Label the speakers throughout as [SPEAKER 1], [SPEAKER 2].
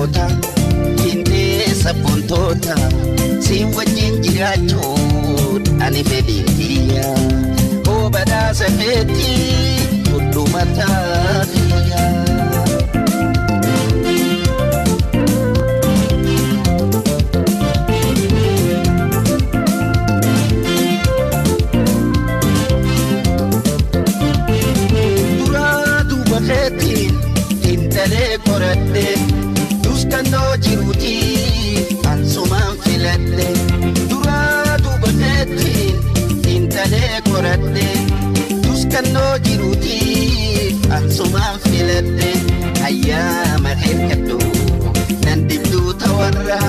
[SPEAKER 1] goota, fiintee sabboontoota, si wajjin jiraachuun ani fedhiin kiyya. Oo badhaasa keetii fudhu mataa kiyya. Duraa duuba keetiin intalee qoradhe duskannoo jiruutii ansumaan filadhe. Duraa duuba keetiin intalee qoradhe duskannoo jiruutii ansumaan filadhe. Ayyaama hirkadhu nan dibduu tawarra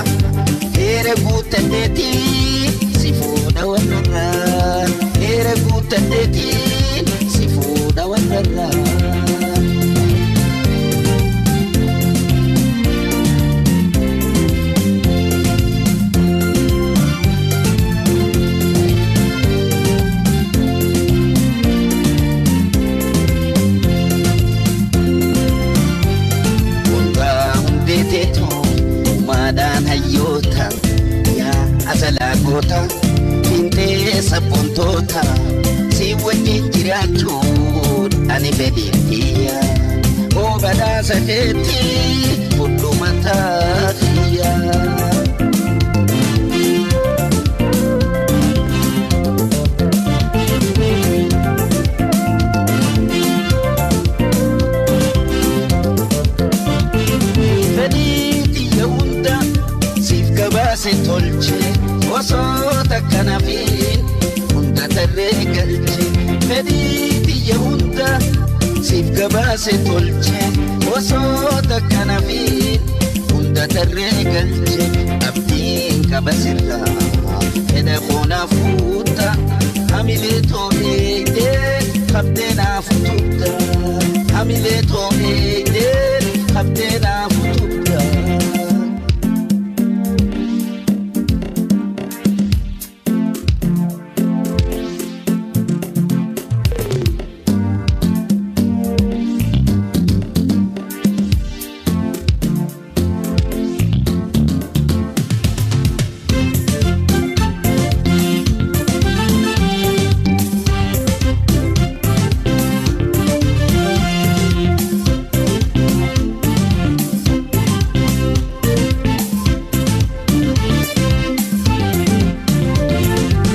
[SPEAKER 1] heera guutanneetii si fuudha warrarra. Heera guutanneetii si fuudha warrarra. Hundaa hundee teetoo uumaadhaan hayyoota yaa asalaa goota fiintee sabboontoota si wajjin jiraachuun ani fedhiin kiyya. Oo badhaasa keetii fudhu mataa kiyya. Fedhii xiyya hunda siif gabaase tolche osoo takka nafiin hunda tarree galche. Fedhii xiyya hunda siif gabaase tolche osoo takka nafiin hunda tarree galche. Abdiin qaba sirraa fedha koonaa fuuta hamilee too eegdee qabdee naaf utubda. Hamilee too eegdee qabdee naaf utubda.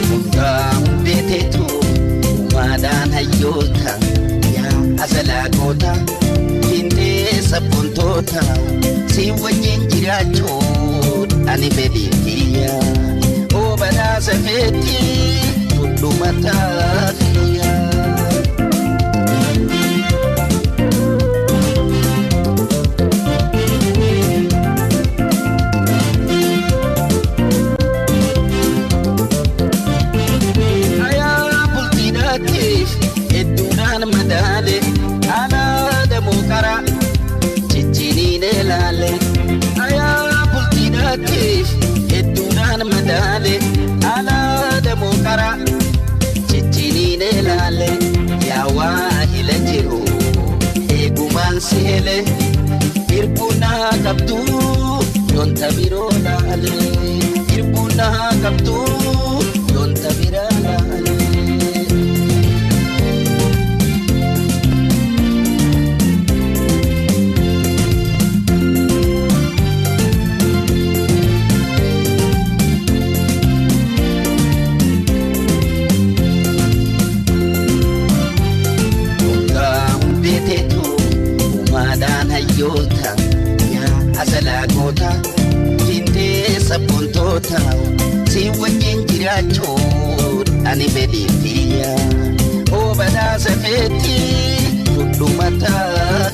[SPEAKER 1] Hundaa hundee teetu uumaadhaan hayyoota yaa asalaa goota fiintee sabboontoota si wajjin jiraachuun ani fedhiin kiyya. Oo badhaasa keetii fudhu mataa kiyya. Ayaa bultiidhaatiif hedduudhaan madaale alaa damoo qara jijjiiniin ilaale. Ayaa bultiidhaatiif hedduudhaan madaale alaa damoo qara jijjiiniin ilaale. Yaa waa hila jiru eegumaan si hele hirbuun naa qabdu yoonta biroo laale. Hirbuun naa qabdu yoonta biraa laale. Hundaa hundee teetu uumaadhaan hayyoota yaa asalaa goota fiintee sabboontoota si wajjin jiraachuun ani fedhiin kiyya. Oo badhaasa keetii fudhu mataa